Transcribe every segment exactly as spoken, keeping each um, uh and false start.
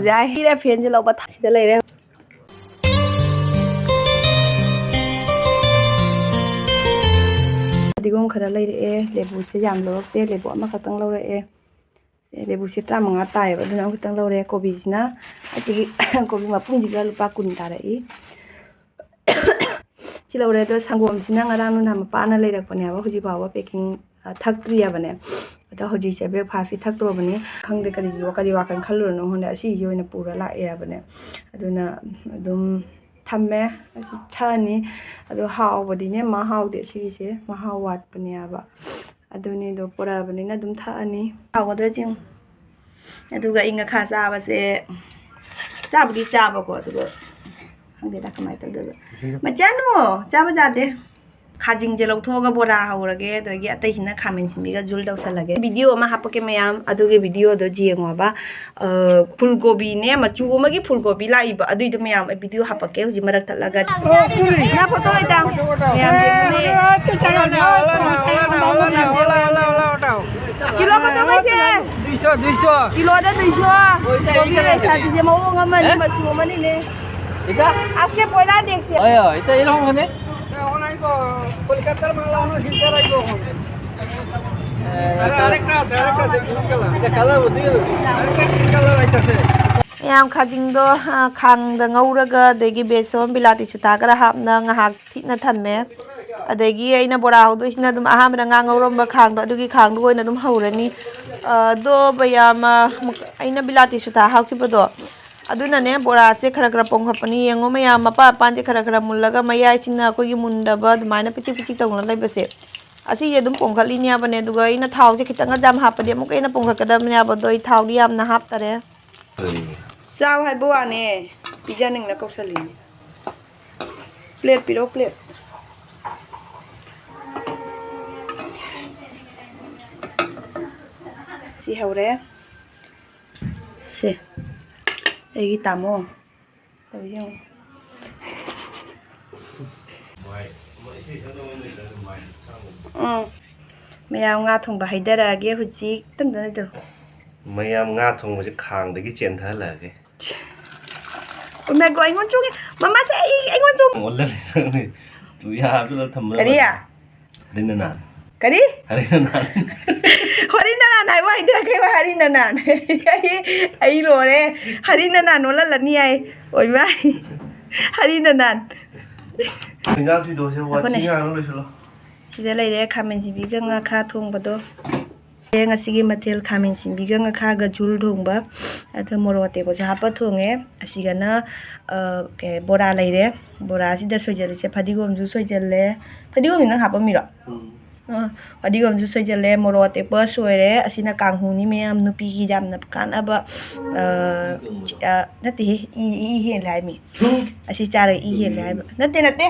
ꯌꯥꯏ, ꯍꯤꯔꯦ ꯐꯦꯟꯁꯦ ꯂꯧꯕ ꯊꯥꯁꯤꯗ ꯂꯩꯔꯦ꯫ ꯐꯗꯤꯒꯣꯝ ꯈꯔ ꯂꯩꯔꯛꯑꯦ꯫ ꯂꯦꯕꯨꯁꯦ ꯌꯥꯝ ꯂꯧꯔꯛꯇꯦ, ꯂꯦꯕꯨ ꯑꯃꯈꯛꯇꯪ ꯂꯧꯔꯛꯑꯦ꯫ ꯁꯦ, ꯂꯦꯕꯨꯁꯦ ꯇꯔꯥꯃꯉꯥ ꯇꯥꯏꯌꯦꯕ, ꯑꯗꯨꯅ ꯑꯃꯈꯛꯇꯪ ꯂꯧꯔꯦ꯫ ꯀꯣꯕꯤꯁꯤꯅ, ꯑꯁꯤꯒꯤ ꯀꯣꯕꯤ ꯃꯄꯨꯝꯁꯤꯒ ꯂꯨꯄꯥ ꯀꯨꯟ ꯇꯥꯔꯛꯏ꯫ ꯁꯤ ꯂꯧꯔꯦ꯫ ꯑꯗꯣ ꯁꯪꯒꯣꯝꯁꯤꯅ ꯉꯔꯥꯡ ꯅꯨꯡꯗꯥꯡ ꯃꯄꯥꯅ ꯂꯩꯔꯛꯄꯅꯦꯕ, ꯍꯧꯖꯤꯛ ꯐꯥꯎꯕ packing, ꯑ, ꯊꯛꯇ꯭ꯔꯤꯑꯕꯅꯦ꯫ ꯑꯗꯣ ꯍꯧꯖꯤꯛꯁꯦ breakfastꯁꯤ ꯊꯛꯇ꯭ꯔꯣꯕꯅꯤ꯫ ꯈꯪꯗꯦ ꯀꯔꯤꯒꯤ ꯋꯥ-, ꯀꯔꯤ ꯋꯥꯈꯜ ꯈꯜꯂꯨꯔꯅꯣ ꯈꯪꯗꯦ, ꯑꯁꯤꯒꯤꯁꯤ ꯑꯣꯏꯅ ꯄꯨꯔ ꯂꯥꯛꯑꯦꯕꯅꯦ꯫ ꯑꯗꯨꯅ ꯑꯗꯨꯝ ꯊꯝꯃꯦ꯫ ꯑꯁꯤ ꯊꯛꯑꯅꯤ꯫ ꯑꯗꯣ ꯍꯥꯎꯕꯗꯤꯅꯦ, ꯃꯍꯥꯎꯗꯤ ꯑꯁꯤꯒꯤꯁꯦ ꯃꯍꯥꯎ ꯋꯥꯠꯄꯅꯦꯕ꯫ ꯑꯗꯨꯅꯤꯗꯣ ꯄꯨꯔꯛꯑꯕꯅꯤꯅ ꯑꯗꯨꯝ ꯊꯛꯑꯅꯤ꯫ ꯍꯥꯎꯒꯗ꯭ꯔꯥ ꯆꯤꯡ? ꯑꯗꯨꯒ ꯑꯩ ꯉꯈꯥ ꯆꯥꯕꯁꯦ, ꯆꯥꯕꯨꯗꯤ ꯆꯥꯕꯀꯣ, ꯑꯗꯨꯒ ꯈꯪꯗꯦꯗ ꯀꯃꯥꯏꯅ ꯇꯧꯗꯣꯏꯕ꯫ ꯃꯆꯥꯅꯨ, ꯆꯥꯕ ꯌꯥꯗꯦ꯫ ꯈꯥꯖꯤꯡꯁꯦ ꯂꯧꯊꯣꯛꯑꯒ ꯕꯣꯔꯥ ꯍꯧꯔꯒꯦ, ꯑꯗꯒꯤ ꯑꯇꯩꯁꯤꯅ ꯈꯥꯃꯦꯟ ꯁꯤꯟꯕꯤꯒ ꯖꯨꯜ ꯇꯧꯁꯜꯂꯒꯦ꯫ Video ꯑꯃ ꯍꯥꯞꯄꯛꯀꯦ ꯃꯌꯥꯝ, ꯑꯗꯨꯒꯤ videoꯗꯣ ꯌꯦꯡꯉꯣꯕ꯫ ꯑ, ꯐꯨꯜ ꯀꯣꯕꯤꯅꯦ, ꯃꯆꯨ ꯑꯃꯒꯤ ꯐꯨꯜ ꯀꯣꯕꯤ ꯂꯥꯛꯏꯕ, ꯑꯗꯨꯏꯗꯣ ꯃꯌꯥꯝ ꯑꯩ video ꯍꯥꯞꯄꯛꯀꯦ ꯍꯧꯖꯤꯛ ꯃꯔꯛ ꯊꯠꯂꯒ꯫ ꯅꯪ photo ꯂꯩꯇꯥ? ꯃꯌꯥꯝ ꯌꯦꯡꯉꯨꯅꯦ꯫ ꯀꯤꯂꯣ ꯀꯌꯥ ꯇꯧꯕ ꯍꯥꯏꯁꯦ? দুইশো, দুইশো। ꯀꯤꯂꯣꯗ দুইশꯣ꯫ ꯀꯣꯕꯤ ꯂꯩꯁꯥꯕꯤꯁꯦ ꯃꯑꯣꯡ ꯑꯃꯅꯤ, ꯃꯆꯨ ꯑꯃꯅꯤꯅꯦ꯫ ꯑꯁꯤꯁꯦ ꯄꯣꯏꯂꯥ ꯅꯦꯛꯁꯦ꯫ কলকাতার মাল, আমরা হিলচার রাখবো ওখানে। আরে, আরেকটা আছে, আরেকটা আছে, green colour। এটা colour বুঝলি? আরেকটা green colour আইতাছে। ꯃꯌꯥꯝ ꯈꯥꯖꯤꯡꯗꯣ, ꯑ, ꯈꯥꯡꯗ ꯉꯧꯔꯒ, ꯑꯗꯒꯤ ꯕꯦꯁꯣꯟ, ꯕꯤꯂꯥꯇꯤ ꯁꯨꯇꯥ ꯈꯔ ꯍꯥꯞꯅ ꯉꯥꯏꯍꯥꯛ ꯊꯤꯠꯅ ꯊꯝꯃꯦ꯫ ꯑꯗꯒꯤ ꯑꯩꯅ ꯕꯣꯔꯥ ꯍꯧꯗꯣꯏꯁꯤꯅ ꯑꯗꯨꯝ ꯑꯍꯥꯟꯕꯗ ꯉꯥ ꯉꯧꯔꯝꯕ ꯈꯥꯡꯗꯣ, ꯑꯗꯨꯒꯤ ꯈꯥꯡꯗꯣ ꯑꯣꯏꯅ ꯑꯗꯨꯝ ꯍꯧꯔꯅꯤ꯫ ꯑ, ꯑꯗꯣ ꯃꯌꯥꯝ, ꯑ, ꯑꯃꯨꯛ ꯑꯩꯅ ꯕꯤꯂꯥꯇꯤ ꯁꯨꯇꯥ ꯍꯥꯞꯈꯤꯕꯗꯣ, ꯑꯗꯨꯅꯅꯦ ꯕꯣꯔꯥꯁꯦ ꯈꯔ ꯈꯔ ꯄꯣꯝꯈꯠꯄꯅꯤ꯫ ꯌꯦꯡꯉꯣ ꯃꯌꯥꯝ, ꯃꯄꯥꯟ ꯃꯄꯥꯟꯁꯦ ꯈꯔ ꯈꯔ ꯃꯨꯜꯂꯒ ꯃꯌꯥꯏꯁꯤꯅ ꯑꯩꯈꯣꯏꯒꯤ ꯃꯨꯟꯗꯕ ꯑꯗꯨꯃꯥꯏꯅ ꯄꯤꯆꯤꯛ ꯄꯤꯆꯤꯛ ꯇꯧꯅ ꯂꯩꯕꯁꯦ, ꯑꯁꯤꯁꯦ ꯑꯗꯨꯝ ꯄꯣꯝꯈꯠꯂꯤꯅꯦꯕꯅꯦ꯫ ꯑꯗꯨꯒ ꯑꯩꯅ ꯊꯥꯎꯁꯦ ꯈꯤꯇꯪꯒ ꯌꯥꯝ ꯍꯥꯞꯄꯗꯤ ꯑꯃꯨꯛꯀ ꯍꯦꯟꯅ ꯄꯣꯝꯈꯠꯀꯗꯕꯅꯦꯕ, ꯑꯗꯣ ꯑꯩ ꯊꯥꯎꯗꯤ ꯌꯥꯝꯅ ꯍꯥꯞꯇꯔꯦ꯫ ꯆꯥꯎ ꯍꯥꯏꯕ ꯋꯥꯅꯦ, ꯄꯤꯖꯅꯤꯡꯅ ꯀꯧꯁꯜꯂꯤꯅꯦ꯫ Plate ꯄꯤꯔꯛꯑꯣ, plate꯫ ꯁꯤ ꯍꯧꯔꯦ꯫ ꯁꯦ, ꯑꯩꯒꯤ ꯇꯥꯃꯣ꯫ ꯇꯧ ꯌꯦꯡꯉꯨ꯫ ꯎꯝ꯫ ꯃꯌꯥꯝ ꯉꯥ ꯊꯣꯡꯕ ꯍꯩꯊꯔꯛꯑꯒꯦ ꯍꯧꯖꯤꯛ꯫ ꯇꯞ ꯇꯞꯅ ꯇꯧ꯫ ꯃꯌꯥꯝ ꯉꯥ ꯊꯣꯡꯕꯁꯦ ꯈꯥꯡꯗꯒꯤ ꯆꯦꯟꯊꯍꯜꯂꯛꯑꯒꯦ꯫ ꯎꯅꯀꯣ, ꯑꯩꯉꯣꯟ ꯆꯣꯡꯉꯦ꯫ ꯃꯃꯥꯁꯦ ꯑꯩ, ꯑꯩꯉꯣꯟ ꯆꯣꯡꯉꯦ꯫ ꯑꯣꯜꯂ ꯂꯩꯔꯝꯃꯦ꯫ ꯇꯨ ꯌꯥꯗꯨꯗ ꯊꯝꯕ ꯀꯔꯤ? ꯍꯔꯤꯅ ꯅꯍꯥꯟ꯫ ꯀꯔꯤ? ꯍꯔꯤꯅ ꯅꯍꯥꯟ꯫ ꯍꯔꯤꯅ ꯅꯍꯥꯟ ꯍꯥꯏꯕ ꯍꯩꯇꯦ, ꯀꯩꯕ ꯍꯔꯤꯅ ꯅꯍꯥꯟ? ꯑꯩ, ꯑꯩ ꯂꯣꯏꯔꯦ꯫ ꯍꯔꯤꯅ ꯅꯍꯥꯟ ꯑꯣꯜꯍꯜꯂꯅꯤ ꯍꯥꯏ꯫ ꯑꯣꯏꯃꯥ꯫ ꯍꯔꯤꯅ ꯅꯍꯥꯟ꯫ ꯍꯤꯟꯖꯥꯡ ꯊꯤꯗꯣꯛꯑꯁꯦ, ꯋꯥꯊꯤ ꯑꯩꯈꯣꯏꯅꯦ꯫ ꯉꯥꯡꯉ ꯂꯣꯏꯁꯤꯜꯂꯣ꯫ ꯁꯤꯗ ꯂꯩꯔꯦ ꯈꯥꯃꯦꯟ ꯁꯤꯟꯕꯤꯒ ꯉꯥꯈꯥ ꯊꯣꯡꯕꯗꯣ꯫ ꯉꯁꯤꯒꯤ ꯃꯊꯦꯜ ꯈꯥꯃꯦꯟ ꯁꯤꯟꯕꯤꯒ ꯉꯥꯈꯥꯒ ꯖꯨꯜ ꯊꯣꯡꯕ, ꯑꯗ ꯃꯣꯔꯣꯛ ꯑꯇꯦꯛꯄꯁꯨ ꯍꯥꯞꯄ ꯊꯣꯡꯉꯦ꯫ ꯑꯁꯤꯒꯅ, ꯑ, ꯀꯩ, ꯕꯣꯔꯥ ꯂꯩꯔꯦ꯫ ꯕꯣꯔꯥꯁꯤꯗ ꯁꯣꯏꯖꯜꯂꯤꯁꯦ ꯐꯗꯤꯒꯣꯝꯁꯨ ꯁꯣꯏꯖꯜꯂꯦ꯫ ꯐꯗꯤꯒꯣꯝꯗꯤ ꯅꯪ ꯍꯥꯞꯄꯝꯃꯤꯔꯣ? ꯎꯝ꯫ ꯑ, ꯐꯗꯤꯒꯣꯝꯁꯨ ꯁꯣꯏꯖꯜꯂꯦ, ꯃꯣꯔꯣꯛ ꯑꯇꯦꯛꯄ ꯁꯣꯏꯔꯦ꯫ ꯑꯁꯤꯅ ꯀꯥꯡꯍꯧꯅꯤ ꯃꯌꯥꯝ, ꯅꯨꯄꯤꯒꯤ ꯌꯥꯝꯅ ꯀꯥꯟꯅꯕ, ꯑ, ꯏ ꯀꯪꯕꯗꯣ꯫ ꯑ, ꯅꯠꯇꯦꯍꯦ, ꯏ, ꯏ ꯍꯦꯜꯂꯦ ꯍꯥꯏꯃꯤ꯫ ꯑꯁꯤ ꯆꯥꯔꯒ ꯏ ꯍꯦꯜꯂꯦ ꯍꯥꯏꯕ꯫ ꯅꯠꯇꯦ, ꯅꯠꯇꯦ꯫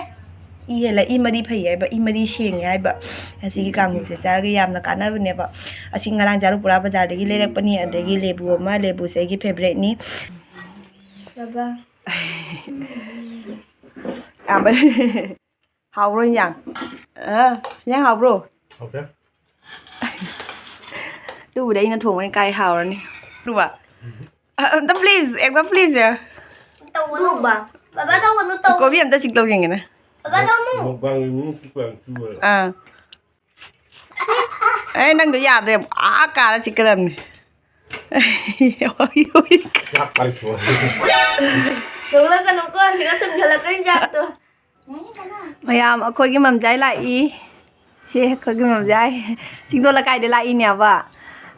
ꯏ ꯍꯦꯜꯂ ꯏ ꯃꯔꯤ ꯐꯩ ꯍꯥꯏꯕ, ꯏ ꯃꯔꯤ ꯁꯦꯡꯉꯦ ꯍꯥꯏꯕ꯫ ꯑꯁꯤꯒꯤ ꯀꯥꯡꯍꯧꯁꯦ ꯆꯥꯔꯒ ꯌꯥꯝꯅ ꯀꯥꯟꯅꯕꯅꯦꯕ꯫ ꯑꯁꯤ ꯉꯔꯥꯡ ꯆꯥꯔꯨꯛ ꯄꯨꯔꯥ ꯕꯖꯥꯔꯗꯒꯤ ꯂꯩꯔꯛꯄꯅꯤ, ꯑꯗꯒꯤ ꯂꯦꯕꯨ ꯑꯃ, ꯂꯦꯕꯨꯁꯦ ꯑꯩꯒꯤ ꯐꯦꯕꯔꯦꯠꯅꯤ꯫ ꯕꯕꯥ꯫ ꯌꯥꯝꯕ-, ꯍꯥꯎꯕ꯭ꯔꯣ ꯏꯟꯖꯥꯡ? ꯑ, ꯏꯟꯖꯥꯡ ꯍꯥꯎꯕ꯭ꯔꯣ? ꯍꯥꯎꯇꯦ꯫ ꯑꯗꯨꯕꯨꯗꯤ ꯑꯩꯅ ꯊꯣꯡꯕꯅꯤ ꯀꯥꯏ ꯍꯥꯎꯔꯅꯤ꯫ ꯑꯗꯨꯕ? ꯑ, ꯑꯝꯇ please, ꯑꯦꯛꯇ please ꯌꯥ꯫ ꯇꯧꯒꯅꯨ꯫ ꯕꯕꯥ ꯇꯧꯒꯅꯨ, ꯇꯧ-, ꯀꯣꯕꯤ ꯑꯝꯇ ꯆꯤꯛ ꯇꯧ ꯌꯦꯡꯒꯦꯅꯦ꯫ ꯕꯕꯥ ꯇꯧꯅꯨ꯫ ꯃꯨꯛꯕꯥꯡꯒꯤ ꯃꯤ ꯆꯤꯛꯄ ꯌꯥꯝ ꯊꯤꯕ ꯑꯣꯏꯔꯦ꯫ ꯑꯥ꯫ ꯑꯦ, ꯅꯪꯗꯣ ꯌꯥꯗꯦ꯫ ꯑꯥ ꯀꯥꯔ ꯆꯤꯛꯀꯗꯕꯅꯤ꯫ ꯆꯥꯛ ꯀꯥꯏ ꯊꯣꯡꯉꯦ? ꯆꯣꯡꯂꯛꯀꯅꯨꯀꯣ, ꯁꯤꯒ ꯆꯨꯝꯁꯤꯜꯂꯛꯀꯅꯤ ꯆꯥꯛꯇꯣ꯫ ꯃꯌꯥꯝ, ꯑꯩꯈꯣꯏꯒꯤ ꯃꯝꯖꯥꯏ ꯂꯥꯛꯏ꯫ ꯁꯦ, ꯑꯩꯈꯣꯏꯒꯤ ꯃꯝꯖꯥꯏ꯫ ꯆꯤꯡꯗꯣꯟ ꯂꯩꯀꯥꯏꯗ ꯂꯥꯛꯏꯅꯦꯕ꯫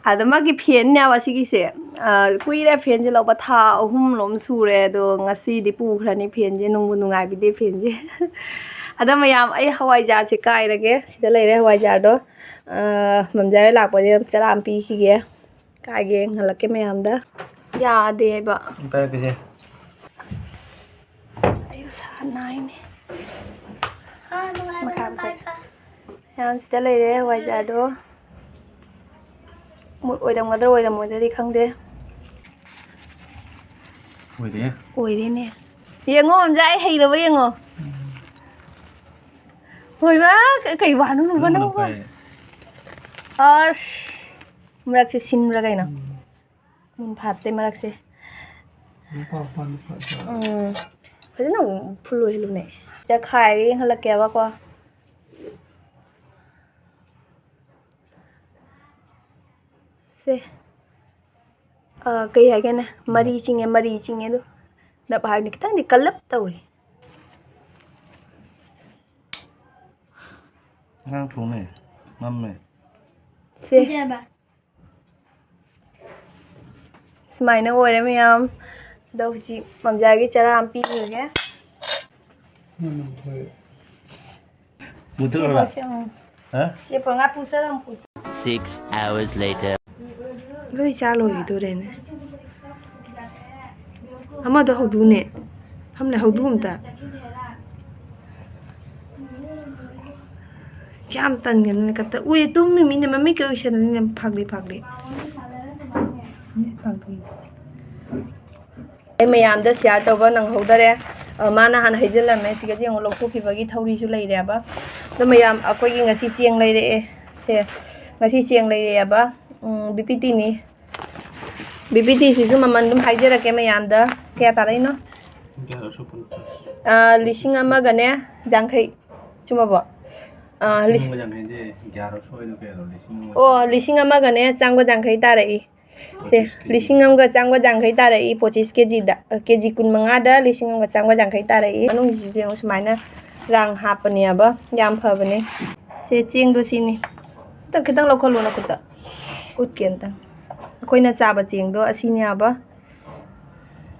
ꯑꯗ ꯃꯥꯒꯤ ꯐꯦꯟꯅꯦꯕ ꯁꯤꯒꯤꯁꯦ꯫ ꯑ, ꯀꯨꯏꯔꯦ ꯐꯦꯟꯁꯦ ꯂꯧꯕ, ꯊꯥ ꯑꯍꯨꯝꯂꯣꯝ ꯁꯨꯔꯦ꯫ ꯑꯗꯣ ꯉꯁꯤꯗꯤ ꯄꯨꯈ꯭ꯔꯅꯤ ꯐꯦꯟꯁꯦ꯫ ꯅꯨꯡꯕꯨ ꯅꯨꯡꯉꯥꯏꯕꯤꯗꯦ ꯐꯦꯟꯁꯦ꯫ ꯑꯗ ꯃꯌꯥꯝ, ꯑꯩ ꯍꯋꯥꯏꯖꯥꯔꯁꯦ ꯀꯥꯏꯔꯒꯦ꯫ ꯁꯤꯗ ꯂꯩꯔꯦ ꯍꯋꯥꯏꯖꯥꯔꯗꯣ꯫ ꯑ, ꯃꯝꯖꯥꯏ ꯂꯥꯛꯄꯁꯦ ꯆꯔꯥ ꯑꯃ ꯄꯤꯈꯤꯒꯦ꯫ ꯀꯥꯏꯒꯦ, ꯌꯦꯡꯍꯜꯂꯛꯀꯦ ꯃꯌꯥꯝꯗ꯫ ꯌꯥꯗꯦꯕ꯫ ꯄꯥꯏꯔꯛꯀꯦꯁꯦ꯫ ꯑꯩ ꯁꯥ ꯅꯥꯏꯅꯦ꯫ ꯑꯥ, ꯅꯨꯡꯉꯥꯏꯕꯅ ꯃꯈꯥ ꯃꯈꯥ꯫ ꯄꯥꯏ ꯄꯥꯏ꯫ ꯃꯌꯥꯝ ꯁꯤꯗ ꯂꯩꯔꯦ, ꯍꯋꯥꯏꯖꯥꯔꯗꯣ꯫ ꯃꯨꯠ ꯑꯣꯏꯔꯝꯒꯗ꯭ꯔꯥ ꯑꯣꯏꯔꯝꯃꯣꯏꯗ꯭ꯔꯗꯤ ꯈꯪꯗꯦ꯫ ꯑꯣꯏꯔꯦ꯫ ꯑꯣꯏꯔꯦꯅꯦ꯫ ꯌꯦꯡꯉꯣ, ꯃꯝꯖꯥꯏ, ꯍꯩꯔꯕ ꯌꯦꯡꯉꯣ꯫ ꯍꯣꯏꯕ, ꯀ-, ꯀꯩ ꯋꯥꯅꯣ ꯅꯨꯕ ꯑꯗꯨꯅ ꯅꯪꯕꯣ? ꯐꯩ꯫ ꯑꯁ꯫ ꯃꯔꯛꯁꯦ ꯁꯤꯟꯕ꯭ꯔꯥ ꯀꯩꯅꯣ? ꯎꯝ꯫ ꯃꯨꯟ ꯐꯥꯠꯇꯦ ꯃꯔꯛꯁꯦ꯫ ꯃꯄꯥꯟ ꯃꯄꯥꯟꯗ ꯐꯥꯠꯄ꯫ ꯎꯝ꯫ ꯐꯖꯅ ꯑꯃꯨꯛ ꯐꯨꯜ ꯑꯣꯏꯍꯜꯂꯨꯅꯦ꯫ ꯁꯤꯗ ꯈꯥꯏꯔꯒ ꯌꯦꯡꯍꯜꯂꯛꯀꯦꯕꯀꯣ꯫ ꯁꯦ꯫ ꯑ, ꯀꯩ ꯍꯥꯏꯒꯦꯅꯦ? ꯃꯔꯤ ꯆꯤꯡꯉꯦ, ꯃꯔꯤ ꯆꯤꯡꯉꯦ ꯑꯗꯨ꯫ ꯅꯞ ꯍꯥꯏꯕꯅꯤ, ꯈꯤꯇꯪꯗꯤ ꯀꯜꯂꯞ ꯇꯧꯔꯤ꯫ ꯑꯉꯥꯡ ꯊꯣꯡꯅꯦ, ꯃꯝꯃꯦ꯫ ꯁꯦ꯫ ꯀꯩ ꯍꯥꯏꯕ? ꯁꯨꯃꯥꯏꯅ ꯑꯣꯏꯔꯦ ꯃꯌꯥꯝ꯫ ꯑꯗꯣ ꯍꯧꯖꯤꯛ ꯃꯝꯖꯥꯒꯤ ꯆꯔꯥ ꯑꯃ ꯄꯤꯈ꯭ꯔꯒꯦ꯫ ꯎꯝ, ꯍꯣꯏ꯫ ꯃꯨꯊꯠꯂꯣꯔꯥ? ꯁꯤ ꯄꯣꯠꯁꯦ ꯑꯃꯨꯛ ꯍꯥ? ꯁꯤ ꯄꯣꯠ ꯉꯥ ꯄꯨꯁꯤꯔꯥ ꯑꯃꯨꯛ ꯄꯨꯁꯤꯔꯥ? Six hours later. ꯂꯣꯏ ꯆꯥ ꯂꯣꯏꯈꯤꯗꯣꯔꯦꯅꯦ꯫ ꯑꯃꯗꯣ ꯍꯧꯗꯣꯛꯎꯅꯦ꯫ ꯐꯝꯂꯦ, ꯍꯧꯗꯣꯛꯎ ꯑꯝꯇ꯫ ꯀꯌꯥꯝ ꯇꯟꯒꯅꯨꯅꯦ, ꯀꯠꯇ ꯎꯏ ꯇꯨꯝꯃꯤ ꯃꯤꯅ ꯃꯃꯤꯠꯀ ꯎꯏꯁꯟꯅꯅꯤꯅ ꯐꯥꯛꯂꯤ ꯐꯥꯛꯂꯤ꯫ ꯐꯥꯛꯂꯤ꯫ ꯑꯩ ꯃꯌꯥꯝꯗ share ꯇꯧꯕ ꯅꯪꯍꯧꯗꯔꯦ꯫ ꯑ, ꯃꯥꯅ ꯍꯥꯟꯅ ꯍꯩꯖꯤꯜꯂꯝꯃꯦ꯫ ꯁꯤꯒꯁꯦ ꯌꯦꯡꯉꯣ, ꯂꯧꯊꯣꯛꯈꯤꯕꯒꯤ ꯊꯧꯔꯤꯁꯨ ꯂꯩꯔꯦꯕ꯫ ꯑꯗꯣ ꯃꯌꯥꯝ, ꯑꯩꯈꯣꯏꯒꯤ ꯉꯁꯤ ꯆꯦꯡ ꯂꯩꯔꯛꯑꯦ꯫ ꯁꯦ, ꯉꯁꯤ ꯆꯦꯡ ꯂꯩꯔꯛꯑꯦꯕ꯫ ꯎꯝ, B P T ꯅꯤ꯫ B P T ꯁꯤꯁꯨ ꯃꯃꯜ ꯑꯗꯨꯝ ꯍꯥꯏꯖꯔꯛꯀꯦ ꯃꯌꯥꯝꯗ꯫ ꯀꯌꯥ ꯇꯥꯔꯛꯏꯅꯣ? ꯀꯌꯥ ꯁꯨꯕꯅꯣ? ꯑ, ꯂꯤꯁꯤꯡ ꯑꯃꯒꯅꯦ ꯌꯥꯡꯈꯩ꯫ ꯆꯨꯝꯃꯕꯣ? ꯑ, ꯂꯤꯁꯤꯡ ꯂꯤꯁꯤꯡ ꯑꯃꯒ ꯌꯥꯡꯈꯩꯗꯤ ꯒ꯭ꯌꯥꯔ ꯁꯣꯏꯗꯣ ꯀꯌꯥꯅꯣ? ꯂꯤꯁꯤꯡ ꯑꯃ ꯑꯣ, ꯂꯤꯁꯤꯡ ꯑꯃꯒꯅꯦ ꯆꯥꯝꯃꯒ ꯌꯥꯡꯈꯩ ꯇꯥꯔꯛꯏ꯫ ꯁꯦ, ꯄꯣꯆꯤꯁ ꯀꯦ ꯖꯤ꯫ ꯂꯤꯁꯤꯡ ꯑꯃꯒ ꯆꯥꯝꯃꯒ ꯌꯥꯡꯈꯩ ꯇꯥꯔꯛꯏ, ꯄꯣꯆꯤꯁ ꯀꯦ ꯖꯤꯗ, ꯑ, ꯀꯦ ꯖꯤ ꯀꯨꯟꯃꯉꯥꯗ ꯂꯤꯁꯤꯡ ꯑꯃꯒ ꯆꯥꯝꯃꯒ ꯌꯥꯡꯈꯩ ꯇꯥꯔꯛꯏ꯫ ꯃꯅꯨꯡꯁꯤꯁꯨ ꯌꯦꯡꯉꯨ, ꯁꯨꯃꯥꯏꯅ ꯔꯥꯡ ꯍꯥꯞꯄꯅꯦꯕ, ꯌꯥꯝ ꯐꯕꯅꯦ꯫ ꯁꯦ, ꯆꯦꯡꯗꯣ ꯁꯤꯅꯤ꯫ ꯑꯝꯇꯪ ꯈꯤꯇꯪ ꯂꯧꯈꯠꯂꯣ ꯅꯈꯨꯠꯇ, ꯎꯠꯀꯦ ꯑꯝꯇꯪ꯫ ꯑꯩꯈꯣꯏꯅ ꯆꯥꯕ ꯆꯦꯡꯗꯣ ꯑꯁꯤꯅꯦꯕ꯫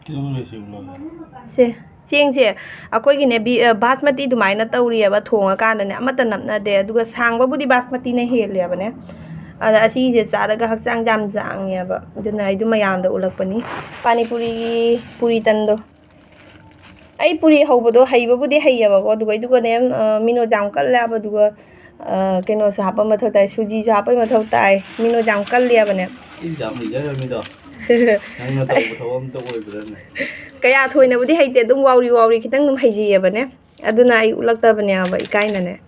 ꯈꯤꯇꯪ ꯂꯣꯏꯁꯤꯜꯂꯣ꯫ ꯁꯦ, ꯆꯦꯡꯁꯦ ꯑꯩꯈꯣꯏꯒꯤꯅꯦ, ꯕꯤ-, ꯑ, ꯕꯥꯁꯃꯇꯤ ꯑꯗꯨꯃꯥꯏꯅ ꯇꯧꯔꯤꯑꯕ, ꯊꯣꯡꯉꯀꯥꯟꯗꯅꯦ ꯑꯃꯠꯇ ꯅꯞꯅꯗꯦ, ꯑꯗꯨꯒ ꯁꯥꯡꯕꯕꯨꯗꯤ ꯕꯥꯁꯃꯇꯤꯅ ꯍꯦꯜꯂꯦꯕꯅꯦ꯫ ꯑꯗ ꯑꯁꯤꯁꯦ ꯆꯥꯔꯒ ꯍꯛꯆꯥꯡꯁꯦ ꯌꯥꯝ ꯌꯥꯡꯉꯦꯕ, ꯑꯗꯨꯅ ꯑꯩꯗꯣ ꯃꯌꯥꯝꯗ ꯎꯠꯂꯛꯄꯅꯤ꯫ ꯄꯥꯅꯤꯄꯨꯔꯤꯒꯤ ꯄꯨꯔꯤ ꯇꯟꯗꯣ, ꯑꯩ ꯄꯨꯔꯤ ꯍꯧꯕꯗꯣ ꯍꯩꯕꯕꯨꯗꯤ ꯍꯩꯌꯦꯕꯀꯣ, ꯑꯗꯨꯒ ꯑꯩꯗꯨꯒꯅꯦ, ꯑ, ꯃꯤꯅꯣ ꯌꯥꯝ ꯀꯜꯂꯦꯕ, ꯑꯗꯨꯒ ꯑ, ꯀꯩꯅꯣꯁꯨ ꯍꯥꯞꯄ ꯃꯊꯧ ꯇꯥꯏ, ꯁꯨꯖꯤꯁꯨ ꯍꯥꯞꯄꯩ ꯃꯊꯧ ꯇꯥꯏ꯫ ꯃꯤꯅꯣ ꯌꯥꯝ ꯀꯜꯂꯦꯕꯅꯦ꯫ ꯑꯩꯗꯤ ꯌꯥꯝ ꯍꯩꯖꯔꯝꯃꯤꯗꯣ꯫ ꯅꯪꯅ ꯇꯧꯕ ꯊꯕꯛ ꯑꯝꯇ ꯑꯣꯏꯕ꯭ꯔꯥꯅꯦ? ꯀꯌꯥ ꯊꯣꯏꯅꯕꯨꯗꯤ ꯍꯩꯇꯦ, ꯑꯗꯨꯝ ꯋꯥꯎꯔꯤ ꯋꯥꯎꯔꯤ ꯈꯤꯇꯪ ꯑꯗꯨꯝ ꯍꯩꯖꯩꯌꯦꯕꯅꯦ꯫ ꯑꯗꯨꯅ ꯑꯩ ꯎꯠꯂꯛꯇꯕꯅꯦꯕ, ꯏꯀꯥꯏꯅꯅꯦ꯫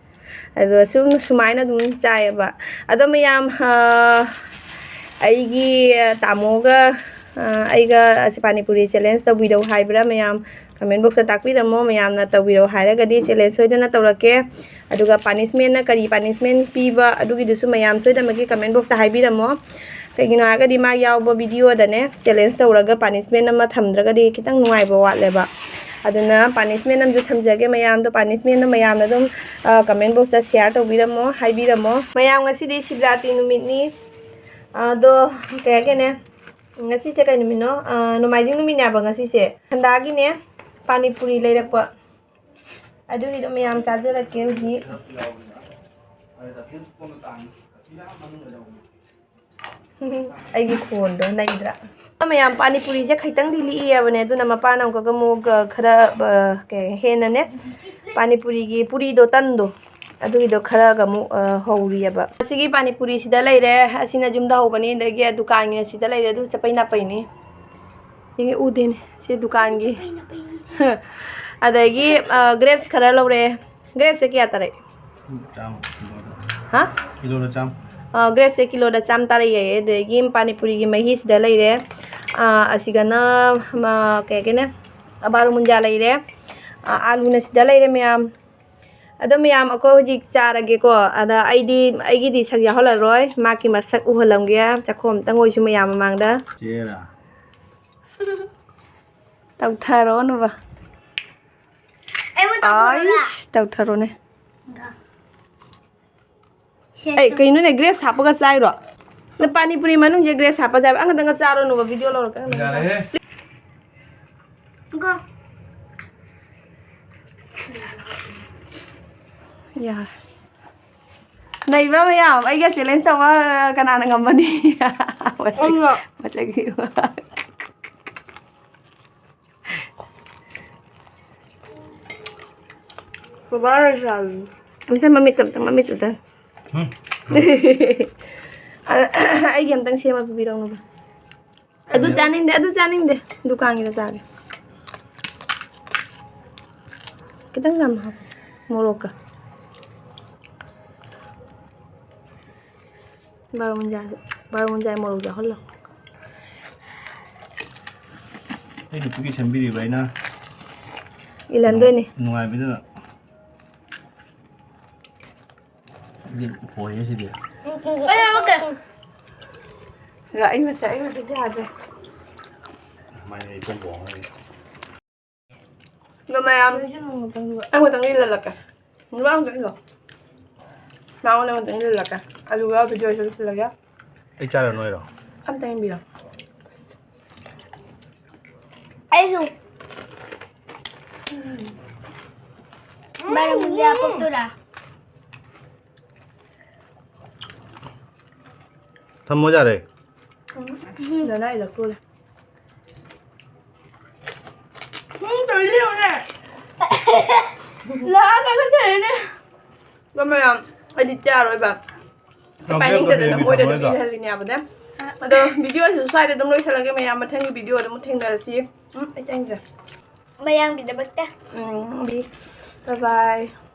ꯑꯗꯣ ꯁꯨꯝ ꯁꯨꯃꯥꯏꯅ ꯑꯗꯨꯝ ꯆꯥꯏꯌꯦꯕ꯫ ꯑꯗꯣ ꯃꯌꯥꯝ, ꯑ, ꯑꯩꯒꯤ ꯇꯥꯃꯣꯒ, ꯑ, ꯑꯩꯒ ꯑꯁꯤ ꯄꯥꯅꯤꯄꯨꯔꯤ ꯆꯦꯂꯦꯟꯖ ꯇꯧꯕꯤꯔꯛꯎ ꯍꯥꯏꯕ꯭ꯔꯥ ꯃꯌꯥꯝ? ꯀꯃꯦꯟ ꯕꯣꯛꯁꯇ ꯇꯥꯛꯄꯤꯔꯝꯃꯣ꯫ ꯃꯌꯥꯝꯅ ꯇꯧꯕꯤꯔꯛꯎ ꯍꯥꯏꯔꯒꯗꯤ ꯆꯦꯂꯦꯟꯖ ꯁꯣꯏꯗꯅ ꯇꯧꯔꯛꯀꯦ꯫ ꯑꯗꯨꯒ ꯄꯥꯅꯤꯁꯃꯦꯟꯅ ꯀꯔꯤ ꯄꯥꯅꯤꯁꯃꯦꯟ ꯄꯤꯕ, ꯑꯗꯨꯒꯤꯗꯨꯁꯨ ꯃꯌꯥꯝ ꯁꯣꯏꯗꯅꯃꯛꯀꯤ ꯀꯃꯦꯟ ꯕꯣꯛꯁꯇ ꯍꯥꯏꯕꯤꯔꯝꯃꯣ꯫ ꯀꯩꯒꯤꯅꯣ ꯍꯥꯏꯔꯒꯗꯤ ꯃꯥ ꯌꯥꯎꯕ ꯚꯤꯗꯤꯑꯣꯗꯅꯦ ꯆꯦꯂꯦꯟꯖ ꯇꯧꯔꯒ ꯄꯥꯅꯤꯁꯃꯦꯟ ꯑꯃ ꯊꯝꯗ꯭ꯔꯒꯗꯤ ꯈꯤꯇꯪ ꯅꯨꯡꯉꯥꯏꯕ ꯋꯥꯠꯂꯦꯕ꯫ ꯑꯗꯨꯅ ꯄꯥꯅꯤꯁꯃꯦꯟ ꯑꯃꯁꯨ ꯊꯝꯖꯒꯦ꯫ ꯃꯌꯥꯝꯗꯣ ꯄꯥꯅꯤꯁꯃꯦꯟꯗꯣ ꯃꯌꯥꯝꯅ ꯑꯗꯨꯝ, ꯑ, ꯀꯃꯦꯟ ꯕꯣꯛꯁꯇ ꯁꯤꯌꯥꯔ ꯇꯧꯕꯤꯔꯝꯃꯣ, ꯍꯥꯏꯕꯤꯔꯝꯃꯣ꯫ ꯃꯌꯥꯝ, ꯉꯁꯤꯗꯤ ꯁꯤꯕꯔꯥꯇ꯭ꯔꯤ ꯅꯨꯃꯤꯠꯅꯤ꯫ ꯑꯗꯣ ꯀꯩ ꯍꯥꯏꯒꯦꯅꯦ, ꯉꯁꯤꯁꯦ ꯀꯩ ꯅꯨꯃꯤꯠꯅꯣ? ꯑ, ꯅꯣꯡꯃꯥꯏꯖꯤꯡ ꯅꯨꯃꯤꯠꯅꯦꯕ ꯉꯁꯤꯁꯦ꯫ ꯍꯟꯗꯥꯒꯤꯅꯦ ꯄꯥꯅꯤꯄꯨꯔꯤ ꯂꯩꯔꯛꯄ꯫ ꯑꯗꯨꯒꯤꯗꯣ ꯃꯌꯥꯝ ꯆꯥꯖꯔꯛꯀꯦ ꯍꯧꯖꯤꯛ꯫ ꯑꯩꯒꯤ ꯈꯣꯟꯗꯣ ꯅꯩꯗ꯭ꯔꯥ? ꯃꯌꯥꯝ ꯄꯥꯅꯤꯄꯨꯔꯤꯁꯦ ꯈꯤꯇꯪꯗꯤ ꯂꯤꯛꯑꯦꯕꯅꯦ, ꯑꯗꯨꯅ ꯃꯄꯥꯅ ꯑꯃꯨꯛꯀꯒ ꯑꯃꯨꯛ, ꯑ, ꯈꯔ, ꯑ, ꯀꯩ ꯍꯦꯟꯅꯅꯦ, ꯄꯥꯅꯤꯄꯨꯔꯤꯒꯤ ꯄꯨꯔꯤꯗꯣ, ꯇꯟꯗꯣ, ꯑꯗꯨꯒꯤꯗꯣ ꯈꯔꯒ ꯑꯃꯨꯛ, ꯑ, ꯍꯧꯔꯤꯑꯕ꯫ ꯑꯁꯤꯒꯤ ꯄꯥꯅꯤꯄꯨꯔꯤꯁꯤꯗ ꯂꯩꯔꯦ, ꯑꯁꯤꯅ ꯌꯨꯝꯗ ꯍꯧꯕꯅꯤ, ꯑꯗꯒꯤ ꯗꯨꯀꯥꯟꯒꯤꯅ ꯁꯤꯗ ꯂꯩꯔꯦ, ꯑꯗꯨ ꯆꯄꯩ ꯅꯥꯄꯩꯅꯤ꯫ ꯌꯦꯡꯉꯦ, ꯎꯗꯦꯅꯦ꯫ ꯁꯤ ꯗꯨꯀꯥꯟꯒꯤ꯫ ꯑꯗꯒꯤ, ꯑ, ꯒ꯭ꯔꯦꯞꯁ ꯈꯔ ꯂꯧꯔꯦ꯫ ꯒ꯭ꯔꯦꯞꯁꯦ ꯀꯌꯥ ꯇꯥꯔꯛꯏ? ꯆꯥꯝꯃ ꯀꯤꯂꯣꯗ꯫ ꯍꯥ? ꯀꯤꯂꯣꯗ ꯆꯥꯝꯃ꯫ ꯑ, ꯒ꯭ꯔꯦꯞꯁꯦ ꯀꯤꯂꯣꯗ ꯆꯥꯝꯃ ꯇꯥꯔꯛꯑꯦ꯫ ꯑꯗꯒꯤ ꯄꯥꯅꯤꯄꯨꯔꯤꯒꯤ ꯃꯍꯤꯁꯤꯗ ꯂꯩꯔꯦ꯫ ꯑ, ꯑꯁꯤꯒꯅ, ꯃ, ꯀꯩ ꯍꯥꯏꯒꯦꯅꯦ? ꯑ, ꯕꯥꯔꯨ ꯃꯨꯟꯖꯥ ꯂꯩꯔꯦ꯫ ꯑ, ꯑꯥꯂꯨꯅ ꯁꯤꯗ ꯂꯩꯔꯦ ꯃꯌꯥꯝ꯫ ꯑꯗꯣ ꯃꯌꯥꯝ, ꯑꯩꯈꯣꯏ ꯍꯧꯖꯤꯛ ꯆꯥꯔꯒꯦꯀꯣ꯫ ꯑꯗ ꯑꯩꯗꯤ, ꯑꯩꯒꯤꯗꯤ ꯁꯛ ꯌꯥꯎꯍꯜꯂꯔꯣꯏ꯫ ꯃꯥꯒꯤ ꯃꯁꯛ ꯎꯍꯜꯂꯝꯒꯦ꯫ ꯆꯥꯛꯈꯣꯝ ꯑꯝꯇꯪ ꯑꯣꯏꯁꯨ ꯃꯌꯥꯝ ꯃꯃꯥꯡꯗ꯫ ꯆꯦꯔꯥ꯫ ꯇꯧꯊꯔꯣꯅꯨꯕ꯫ ꯑꯩꯕꯨ ꯇꯧꯊꯔꯣꯔꯥ? ꯑꯩꯁ, ꯇꯧꯊꯔꯣꯅꯦ꯫ ꯁꯦ, ꯑꯩ ꯇꯨ- ꯀꯩꯅꯣꯅꯦ, ꯒ꯭ꯔꯦꯁ ꯍꯥꯞꯄꯒ ꯆꯥꯏꯔꯣ? ꯅ ꯄꯥꯅꯤꯄꯨꯔꯤ ꯃꯅꯨꯡꯁꯦ ꯒ꯭ꯔꯦꯁ ꯍꯥꯞꯄ ꯆꯥꯏꯕ? ꯑꯪ ꯈꯛꯇꯪꯒ ꯆꯥꯔꯣꯅꯣꯕ, ꯚꯤꯗꯤꯑꯣ ꯂꯧꯔꯛꯀꯦ꯫ ꯌꯥꯔꯦꯍꯦ꯫ ꯒꯣ꯫ ꯌꯥꯔꯦ꯫ ꯅꯩꯕ꯭ꯔꯥ ꯃꯌꯥꯝ? ꯑꯩꯒ ꯆꯦꯂꯦꯟꯖ ꯇꯧꯕ ꯀꯅꯥꯅ ꯉꯝꯃꯅꯤ? ꯃꯁꯛ-, ꯑꯩꯅ꯫ ꯃꯁꯛ ꯊꯤꯕ꯫ ꯕꯕꯥꯅ ꯆꯥꯕꯅꯤ꯫ ꯑꯝꯇ ꯃꯃꯤꯠꯇ, ꯑꯝꯇ ꯃꯃꯤꯠꯇꯨꯗ꯫ ꯎꯝ꯫ ꯑꯩꯒꯤ ꯑꯝꯇꯪ ꯁꯦꯝꯃ ꯄꯤꯕꯤꯔꯛꯎꯅꯣ꯫ ꯑꯗꯨ ꯆꯥꯅꯤꯡꯗꯦ, ꯑꯗꯨ ꯆꯥꯅꯤꯡꯗꯦ꯫ ꯗꯨꯀꯥꯟꯒꯤꯗ ꯆꯥꯒꯦ꯫ ꯈꯤꯇꯪ ꯌꯥꯝ ꯍꯥꯞꯄꯣ꯫ ꯃꯣꯔꯣꯛꯀ꯫ ꯕꯥꯔꯣ ꯃꯨꯟꯖꯥꯁꯨ꯫ ꯕꯥꯔꯣ ꯃꯟꯖꯥꯏ ꯃꯣꯔꯣꯛ ꯌꯥꯎꯍꯜꯂꯣ꯫ ꯑꯩ ꯅꯨꯄꯤꯒꯤ ꯁꯦꯝꯕꯤꯔꯤꯕ ꯑꯩꯅ꯫ ꯏꯜꯍꯟꯗꯣꯏꯅꯤ꯫ ꯅꯨꯡꯉꯥꯏꯕꯤꯗꯅ꯫ ꯁꯤꯗꯤ ꯍꯣꯏꯌꯦ ꯁꯤꯗꯤ꯫ ꯑꯩ ꯑꯃꯨꯛꯀ꯫ ꯑꯗꯣ ꯑꯩ ꯃꯁꯛ ꯑꯩ ꯃꯁꯛ ꯌꯥꯗ꯭ꯔꯦ꯫ ꯃꯥꯏ ꯑꯩ ꯄꯣꯝ ꯄꯣꯝ ꯂꯩ꯫ ꯑꯗꯣ ꯃꯌꯥꯝ, ꯑꯩ ꯑꯃꯨꯛꯇꯪ ꯏꯜꯍꯜꯂꯛꯀꯦ꯫ ꯅꯨꯄꯥ ꯑꯃꯨꯛꯇꯪ ꯏꯜꯂꯣ꯫ ꯅꯉꯣꯟꯗ ꯑꯃꯨꯛꯇꯪ ꯏꯜꯍꯜꯂꯛꯀꯦ꯫ ꯑꯗꯨꯒ video ꯁꯦ ꯂꯣꯏꯁꯤꯜꯂꯒꯦ꯫ ꯑꯩ ꯆꯥꯔ ꯅꯣꯏꯔꯣ? ꯑꯝꯇꯪ ꯏꯟꯕꯤꯔꯣ꯫ ꯑꯩꯁꯨ꯫ ꯕꯥꯔꯃꯨꯟꯗꯥ ꯄꯛꯇꯣꯏꯔꯥ? ꯊꯝꯃꯣ ꯌꯥꯔꯦ꯫ ꯎꯝ, ꯅꯅꯥꯏ ꯂꯧꯊꯣꯛꯑꯦ꯫ ꯎꯝ, ꯇꯧꯔꯤꯁꯦ ꯌꯦꯡꯉꯨꯅꯦ꯫ ꯂꯥꯛꯑꯒ ꯀꯩꯅꯣ ꯇꯧꯔꯦꯅꯦ꯫ ꯑꯗꯣ ꯃꯌꯥꯝ, ꯑꯩꯗꯤ ꯆꯥꯔꯣꯏꯕ꯫ ꯌꯥꯝ ꯄꯥꯏꯅꯤꯡꯗꯗꯅ ꯄꯦꯠꯄꯗꯨꯗꯤ ꯃꯣꯏꯗ ꯑꯗꯨꯝ ꯊꯝꯃꯣꯏꯗꯣ꯫ ꯏꯜꯍꯜꯂꯤꯅꯦꯕꯅꯦ꯫ ꯑꯗꯣ video ꯁꯤꯁꯨ ꯁ꯭ꯋꯥꯏꯗ ꯑꯗꯨꯝ ꯂꯣꯏꯁꯤꯜꯂꯒꯦ ꯃꯌꯥꯝ꯫ ꯃꯊꯪꯒꯤ video ꯗ ꯑꯃꯨꯛ ꯊꯦꯡꯅꯔꯁꯤ꯫ ꯎꯝ, ꯑꯩ ꯆꯪꯗ꯭ꯔꯦ꯫ ꯃꯌꯥꯝꯒꯤꯗꯃꯛꯇ꯫ ꯎꯝ, bye bye꯫